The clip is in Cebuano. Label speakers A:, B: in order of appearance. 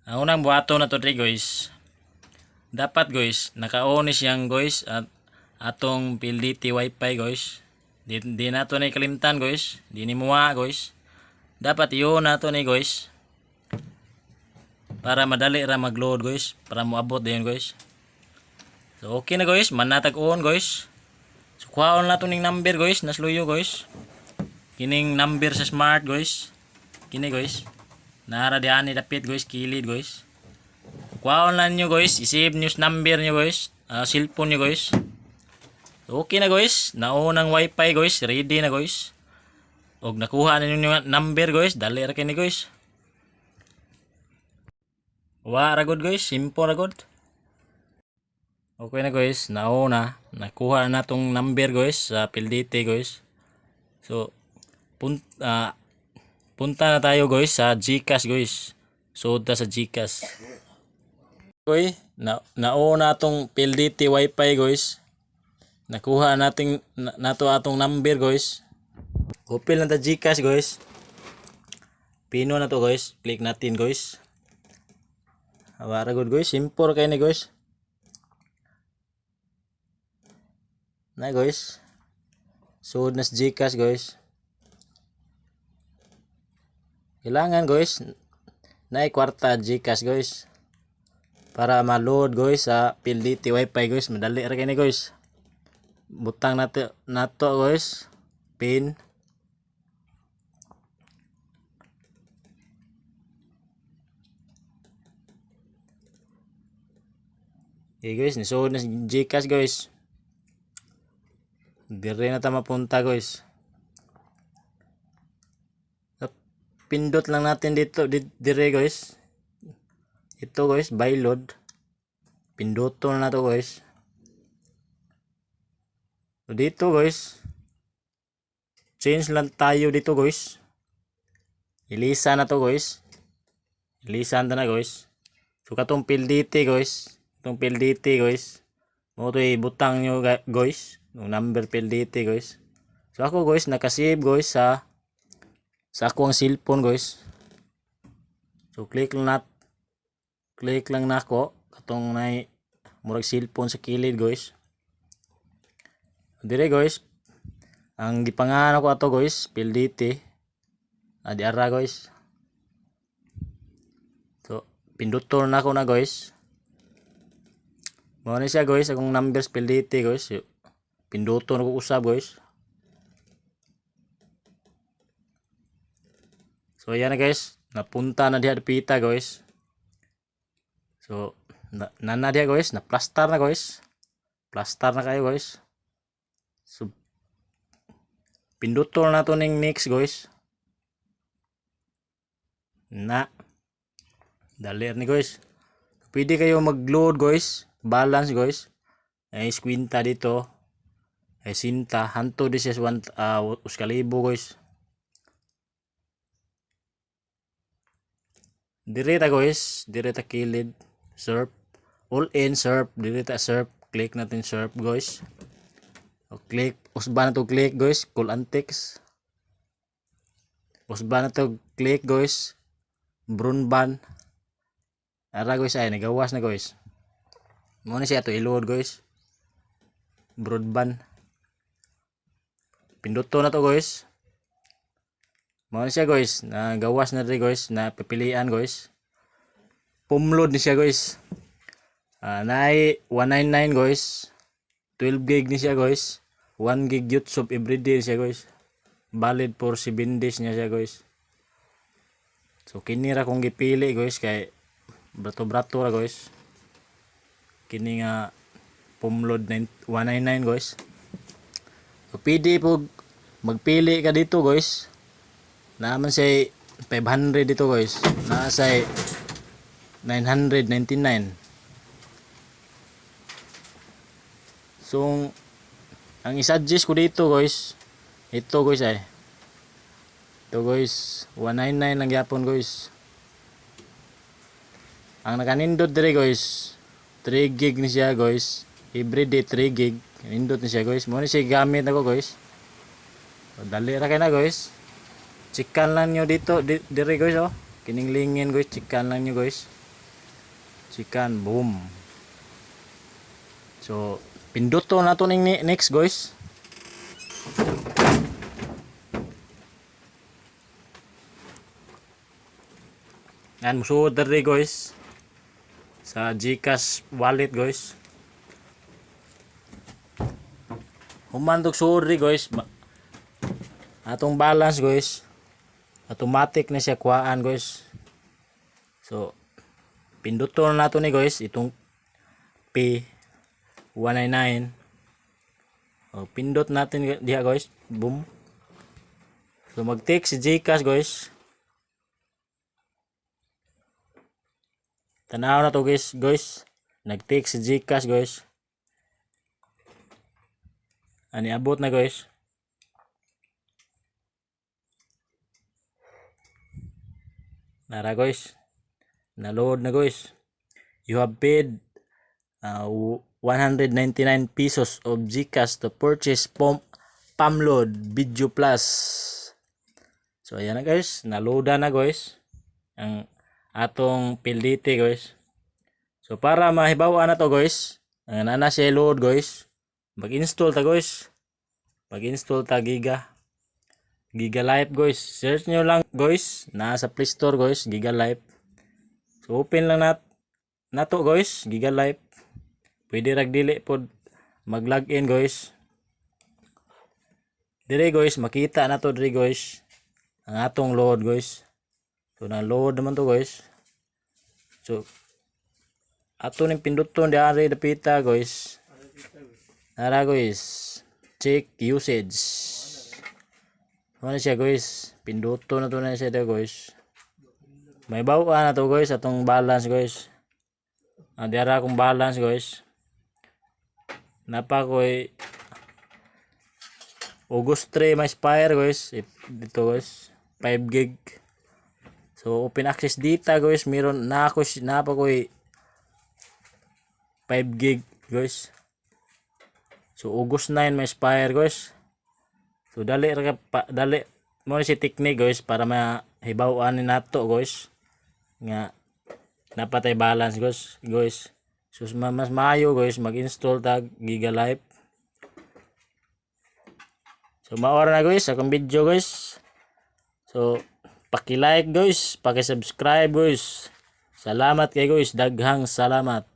A: Ang unang buhaton nato diri, guys, dapat, guys, naka-on ni siyang, guys, at atong PLDT Wi-Fi, guys. Di nato ni kalimtan, guys, di ni muwa, guys. Dapat iyon nato ni, guys, para madali ra mag-load, guys, para moabot dayon, guys. So okay na, guys, manatag on, guys. So kuhaon nato ning number, guys, nasluyo, guys. Kining number sa Smart, guys. Kini, guys. Nara diani dapit, guys, kilid, guys. Kuhaon lang nyo, guys, i-save nyo sa number nyo, guys, cellphone nyo, guys. Okay na, guys, naon ang wifi, guys, ready na, guys. Og nakuha na ninyo number, guys, dali ra kini, guys. Wa ra gud, guys, simple ra gud. Okay na, guys, nauna, nakuha na tong number, guys, sa PLDT, guys. So punta na tayo, guys, sa GCash, guys. Sud ta sa GCash. Okay, na nauna tong PLDT Wi-Fi, guys. Nakuha nating na, nato atong number, guys. Open lang ta GCash, guys. Pino na to, guys. Click natin, guys. Awara good, guys. Simple kay ni, guys. Na, guys. Sud na sa GCash, guys. Kailangan, guys, na kwarta GCash, guys. Para ma-load, guys, sa PLDT Wi-Fi, guys, madali ra kay ni, guys. Butang nato nato, guys. Pin. Okay, guys, nisod na si GCash, guys. Dire na ta mapunta, guys. So, pindot lang natin dito dire, guys. Ito, guys, buy load. Pinduto na to, guys. So, dito, guys. Change lang tayo dito, guys. Ilisa na to, guys. Ilisan ta na, guys. So katong PLDT, guys. Itong PLDT, guys. Mo to ibutang nyo, guys. Yung number PLDT, guys. So ako, guys, nakasave, guys, sa akong cellphone, guys. So click lang nako katong nay murag cellphone sa kilid, guys. Dire, guys, ang gipangalan ko ato, guys, PLDT. Ah, di ara, guys. So pinduto na ako na, guys. Mao ni siya, guys, akong numbers PLDT, guys. Pinduto na ko usab, guys. So ayan na, guys, napunta na diha dapita, guys. So na nana diha, guys, na plaster na, guys. Plaster na kayo, guys. So pinduto na to ning next, guys. Na. Dali ni, guys. Pwede kayo mag-load, guys, balance, guys. Ay skwinta dito. Ay sinta hanto di siya one uskalibo, guys. Dire ta, guys, dire ta kilid surf, all in surf, dire ta surf, click natin surf, guys. O click usba na to click, guys, cool antics. Usba na to click, guys. Broadband. Ara, guys, ay nagawas na, guys. Mo na siya to i-load, guys. Broadband. Pinduto na to, guys. Mo na siya, guys, nagawas na diri, guys, na pipilian, guys. Pumload ni siya, guys. Naay 199, guys. 12 gig ni siya, guys. 1 gig YouTube everyday siya, guys. Valid for 7 days niya siya, guys. So kini ra kong gipili, guys, kay brato-brato ra, guys. Kini nga pumload 199, guys. So pwede po magpili ka dito, guys. Naman say 500 dito, guys. Naa say 999. So ang i-suggest ko dito, guys, ito, guys, ay. Ito, guys, 199 lang gyapon, guys. Ang nakanindot dire, guys, 3 gig ni siya, guys. Everyday 3 gig. Nindot ni siya, guys. Mo ni siya gamit nako, guys. So, dali ra kay na, guys. Chikan lang nyo dito dire, guys, oh. Kining lingin, guys, chikan lang nyo, guys. Second, boom. So, pinduto nato ning next, guys. Yan, musuod diri, guys. Sa GCash wallet, guys. Human tog suod diri, guys. Atong balance, guys. Automatic na siya kuhaan, guys. So, pinduto na nato ni, guys, itong P 199. O, pindot natin diha, guys. Boom. So mag-take si GCash, guys. Tanaw na to, guys. Nag-take si GCash, guys. Ani abot na, guys. Nara, guys. Na-load na, guys. You have paid 199 pesos of GCash to purchase Pamload Video Plus. So ayan na, guys, naloada na, guys, ang atong PLDT, guys. So para mahibaw na to, guys, ang nana siya load, guys, mag-install ta, guys. Mag-install ta Giga Life, guys. Search nyo lang, guys, nasa Play Store, guys, Giga Life. So open lang nato, guys, Giga Life. Pwede rag dili pod mag-login, guys. Dire, guys, makita na to dire, guys, ang atong load, guys. So na load naman to, guys. So ato ning pinduton diari dapita, guys. Nara, guys. Check usage. Ano siya, guys? Pinduto na to na siya guys. May bawa na to, guys, atong balance, guys. Ah, diara akong balance, guys. Napa ko'y August 3 may expire, guys. Dito, guys. 5 gig. So open access data, guys, meron na ako napa ko'y 5 gig, guys. So August 9 may expire, guys. So dali ra ka pa, dali mo ni si technique, guys, para mahibaw-an ni nato, guys, nga napatay balance, guys. So mas maayo, guys, mag-install tag Giga Life. So maora na, guys, akong video, guys. So paki-like, guys, paki-subscribe, guys. Salamat kay, guys, daghang salamat.